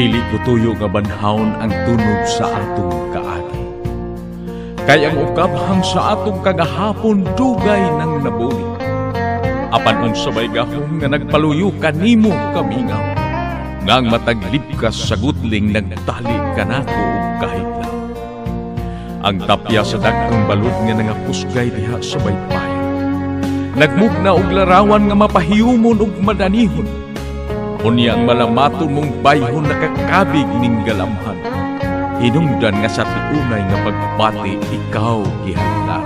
Dili ko tuyo nga banhawon ang tunog sa atong kaagi. Kay ang ukabhang sa atong kagahapon dugay nang nabuli. Apan unsa bay gahom nga nagpaluyo kanimo kamingaw, nga ang matag libkas sa gutling nagtali kanako og kahidlaw. Ang tapya sa dagkong balud nga nangapusgay diha sa baybayon, nagmugna og larawan nga mapahiyumon og madanihon. Unya ang malamaton mong bayhon nakakabig ning galamhan. Hinungdan nga sa tiunay nga pagbati ikaw gihagdan.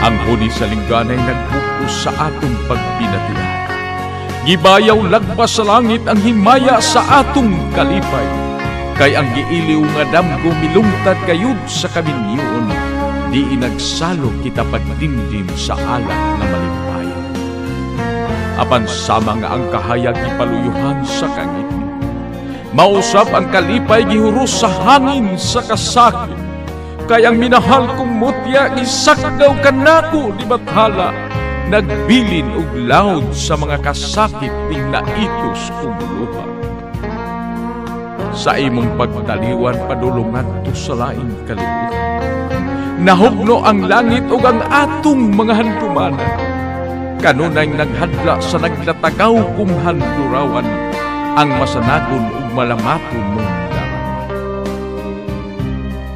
Ang huni sa lingganay nagbukos sa atong pagbinatian. Gibayaw lagpas sa langit ang himaya sa atong kalipay. Kay ang giiliw nga damgo milungtad kayod sa kaminyoon, di inagsalo kita pagdimdim sa alak nga malimpayan. Apan sama nga ang kahayag ipaluyuhan sa kangitngit, mausap ang kalipay gihuros sa hangin sa kasakit. Kay ang minahal kong mutya gisakdaw kanako di bathala, nagbilin og lawd sa mga kasakit ning naitos kong luha. Sa imong pagtaliwan padulong ngadto sa laing kalibutan, nahugno ang langit ug ang atong mga handumanan. Kanunay naghadla sa naglatagaw kong handurawan, ang masanagon ug malamaton mong larawan.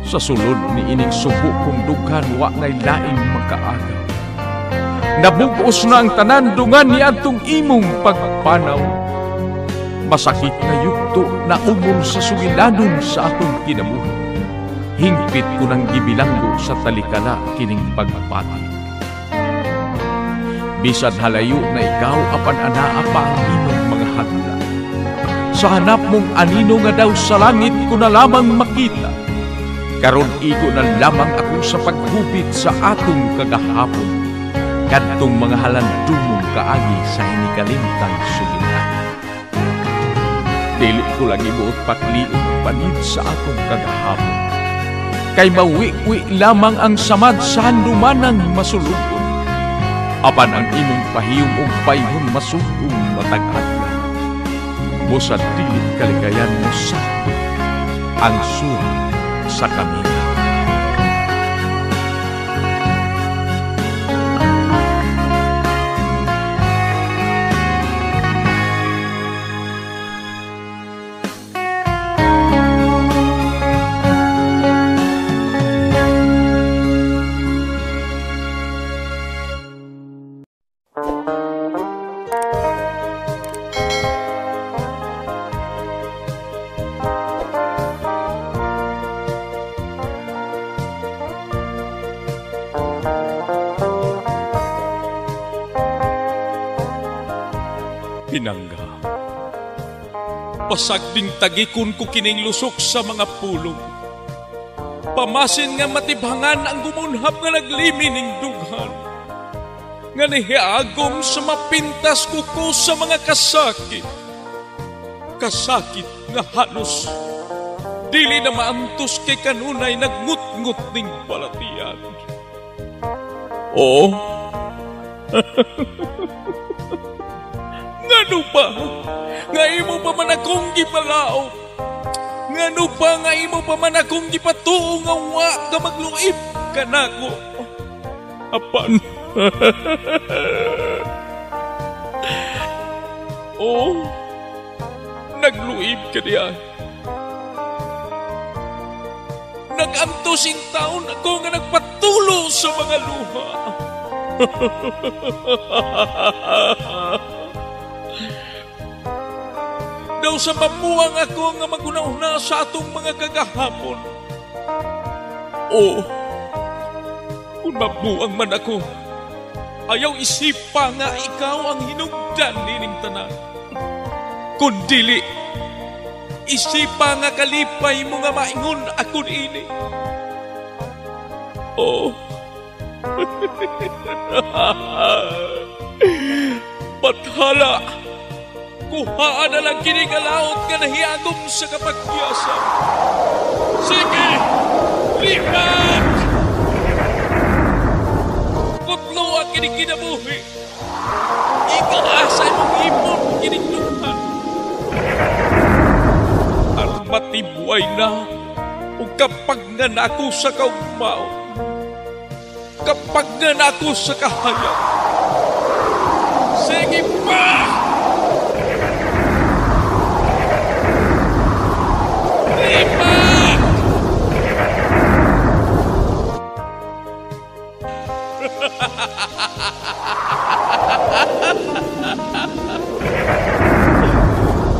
Sa sulod ni ining subo kong dughan, wa nay laing makaagaw. Nabugos na ang tanan dungan ni adtong imong pagpanaw. Masakit nga yugto na umol sa sugilanon sa atong kinabuhi. Hingpit ko nang gibilanggo sa talikala kining pagpati. Bisan halayo na ikaw apan anaa pa ang imong mga hadla. Sa hanap mong anino nga daw sa langit ko na lamang makita. Karon igo na lamang ako sa paghubit sa atong kagahapon, kadtong mga halandumong kaagi sa hinikalimtang sugilan. Dili ko lang ibuot paklion ang panid sa atong kagahapon, kay mawi-wi lamang ang samad sa handumanang masulugon. Apan ang imong pahiyom ug bayhon masugong matag adlaw. Busad dili kalikayan mo sakto ang suha sa kamingaw. Pinangga, basag ding tagikon ko kining lusok sa mga pulong. Pamasin nga matibhangan ang gumunhab nga naglimi ning dughan, nga nihiagom sa mapintas kuko sa mga kasakit. Kasakit nga halos dili na maantos kay kanunay nagngut-ngut ning balatian. Oo. Ngano pa nga imo pa man akong gipalaop? Ngano pa nga imo pa man akong gipatuo nga wa ka magluib kanako? Apan oh, nagluib ka diya. Nag-antos in taon ako nga nagpatulo sa mga luha. Daw sa mamuang ako nga maguna-una sa atong mga kagahapon. O, kung mabuang man ako, ayaw isipa nga ikaw ang hinungdan nining tanan. Kung dili, isipa nga kalipay mo nga maingon ako niini. Oh. Bathala, kuhaan na lang kinigalaot nga nahiagom sa kapagyasa. Sige, lipat! Kutlo ang kinikinabuhi. Ikaasa imong ipon kinigduhan. Matibway na o kapag nga nako sa kaugmaon, kapag nga nako sa kahayag. Sige pa! Lipat!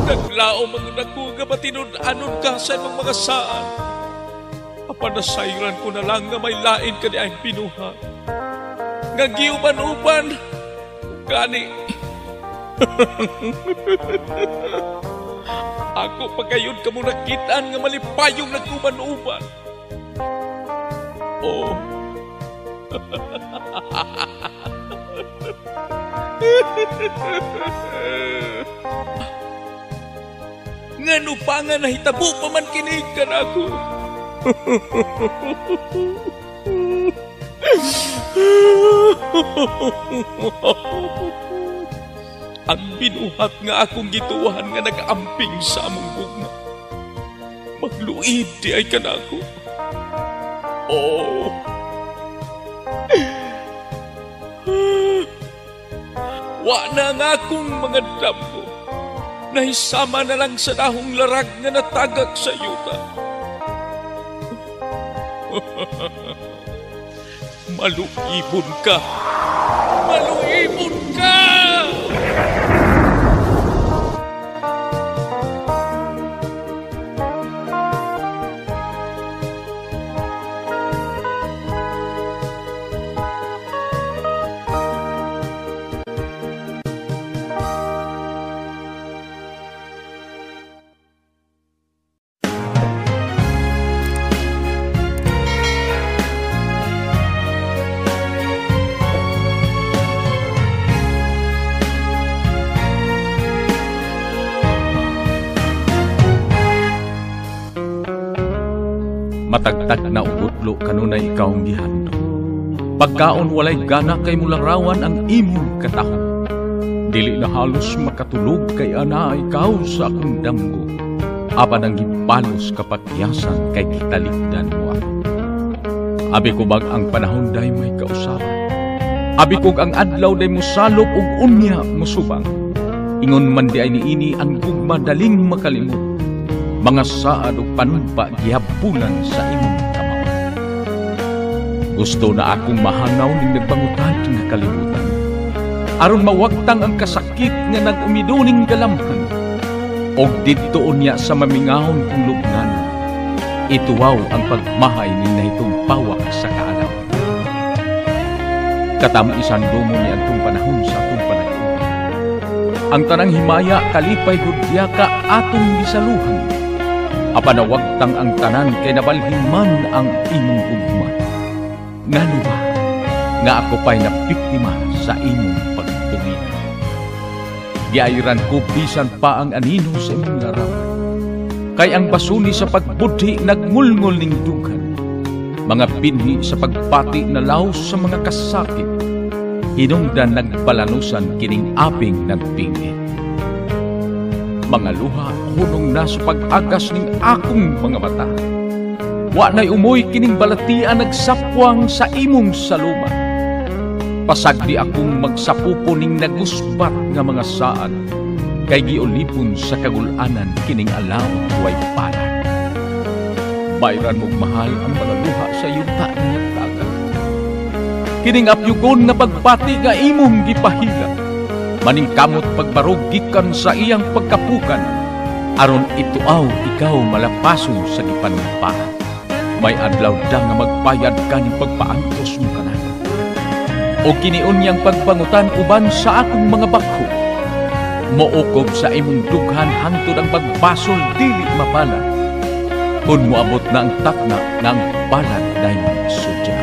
Naglao mga nako nga matinud-anon ka sa imong mga saan. Apan nasayran ko na lang nga may lain ka ni ay pinuha. Nga giuban-uban, gani. Ako pagayon ka mo nakitaan nga malipayong nagkuban-uban. Oh. Ngano pa nga nahitabo pa man kini kanako. Ang binuhat nga akong gituhan nga nag-amping sa among gugma. Magluib di ay kanako. Oh. Wa na nga akong mga damgo. Nahisama na lang sa dahong larag nga natagak sa yuta. Maluibon ka! Maluibon ka! Matagtag na ugutlo kanunay ikaw ang gihandom. Pagkaon walay gana kay mularawan ang imong katahom. Dili na halos makatulog kay ana ikaw sa akong damgo. Apan ang gipalos kapakyasan kay gitalikdan mo ako. Abi ko bag ang panahon day may kausaban. Abi kog ang adlaw day mosalop ug unya mosubang. Ingon man di ay niini ang gugma daling makalimot. Mga saad ug panumpa gihabulan sa imong kamao. Gusto na akong mahanaw ning nagbangutan nga kalibutan. Aron mawagtang ang kasakit nga nag-umido ning galamhan. Og didto unya sa mamingahon kong lubngan. Ituwaw ang pagmahay ning nahitong pawak sa kaalaw. Katamisan dumo ni adtong panahon sa atong panag-uban. Ang tanang himaya kalipay gudya ka atong gisaluhan. Apan nawagtang ang tanan kay nabalhin man ang imong gugma. Ngano ba nga ako pa'y nabiktima sa imong pagtungin? Giayran ko bisan pa ang anino sa imong larawan. Kay ang basuni sa pagbudhi nagngulngol ning dughan. Mga binhi sa pagpati na laos sa mga kasakit. Hinungdan nagbalanusan kining aping nagpingit. Mga luha hunong na sa pag-agas ning akong mga mata. Wa na'y umoy kining balatian nagsapwang sa imong saluma. Pasagdi akong magsapupo ning nagusbat nga mga saad. Kay giulipon sa kagulanan kining alaot way palad. Bayran mong mahal ang mga luha sa yuta nga tagal. Kining apyugon nga pagpati nga imong gipahila. Maningkamot pagbarog gikan sa iyang pagkapukan. Aron ituaw ikaw malapason sa gipanumpa. May adlaw da nga magbayad ka ning pagpaantos mo kanako. O kiniun niyang pagbangutan uban sa akong mga bakho. Mookob sa imong dughan hangtod ang pagbasol dili mapalad. Kun moabot na ang takna ng palad na imong sudya.